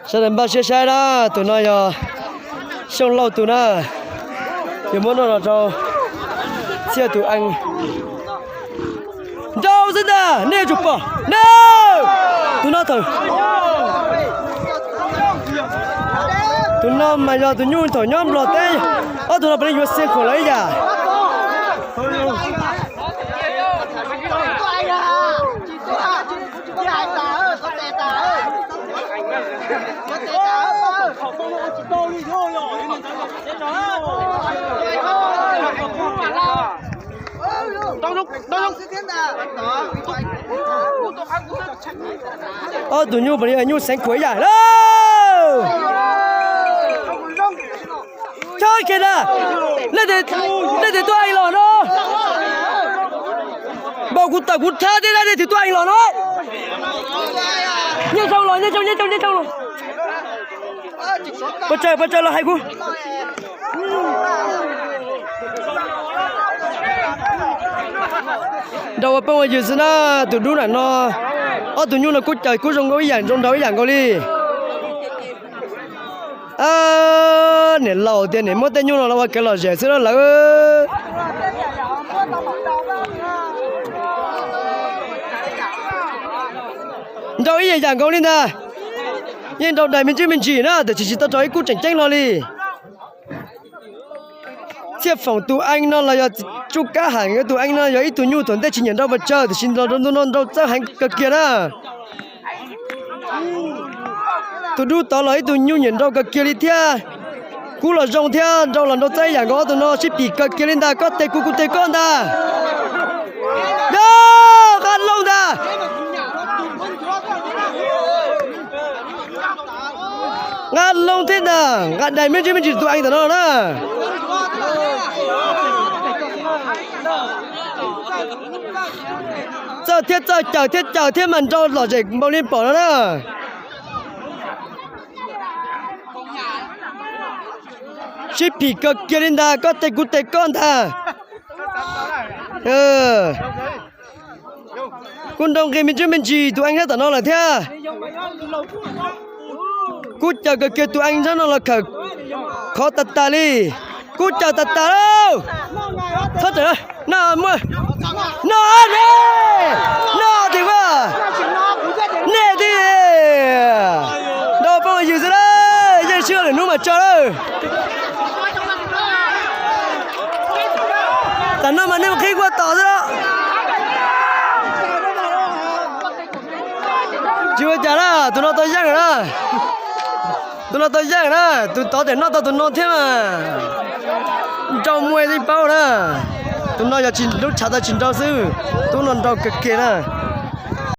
Sawv daws npaj siab saib na, tus no yog Xyooj Lauj tus na, yuav muab noj los rau Txhiaj tus eev. Nrau xwb ntag, nej yuav tsum pom na. Tus no thaum, tus no mas yog tus nyuj thaum nyob Nplog teb, ob tug no puav leej yuav xeev khuam lawv ib yam. Ob tug nyuj puav leej nyuj xeev khuam ib yam lauj. Txhob khe na, leej twg tuaj eev los no? Npaum kuv tawm kuv thab thiab na, leej twg tuaj eev los no? Nyiaj zoo los, nyiaj zoo, nyiaj zoo, nyiaj zoo los. Pov tsawg, pov tsawg los hais kuv. Nrau ua phooj ua ywg xwb na, tus dub nram no, ob tug nyuj no kuj cawm kuj zoo nkauj ib yam, zoo nraug ib yam nkaus li. Niam laus tias niam muab tej nyuj no los ua kev lom zem xwb lawm. Nrau ib yam yam nkaus li ntag, yeej nrau dais me ntsis me ntsis na, tiam sis tsis tau rau ib kub tseem ceeb hlo li. Txhiaj Foom tus eev no los yog Tsuj Kab Ham tus eev no yog ib tug nyuj thaum ntej tsis nyiam nrau pes tsawg, tiam sis los rau ntu no nrau txawj heev kawg kiag na. Tus dub tod los ib tug nyuj nyiam nrau kawg kiag li thiab. Kub los zoo thiab, nrau los nrau txawj yam nkaus, ob tug no sib phim kawg kiag li ntag, koj tes kuv, kuv tes koj ntag. Yog nqa loo ntag. Nqa loo thiab ntag, nqa dais me ntsis me ntsis tus eev ntawm no na. Txawj thiab txawj, cawm thiab cawm thiab mas nrau lom zem npaum li pom no na. Sib phim kawg kiag li ntag, koj tes kuv tes koj ntag. Kuj nrau nqi me ntsis me ntsis tus eev nyob tom no lawm thiab. Kub cawm kawg kiag tus eev nyob no los khawm khov tas tas li. Kub cawm tas tas lauj. Txhob tawm, noj muaj, noj ne, noj tiag ua, nej tiag. Nrau phooj ywg xwb lawm, yeej sib lwm hnub mas tso lawm. Tam no mas nej mus qhib kuaj tos xwb. Tsis ua cas na, tus no tau yeej lawm na. Tus no tau yeej na, tus tod tseem noj tau tus no thiab mas. Nrau muaj yeej paub na. Tus no yog tsis lub tshav tau tsis nrau xwb, tub no nrau kawg kiag na.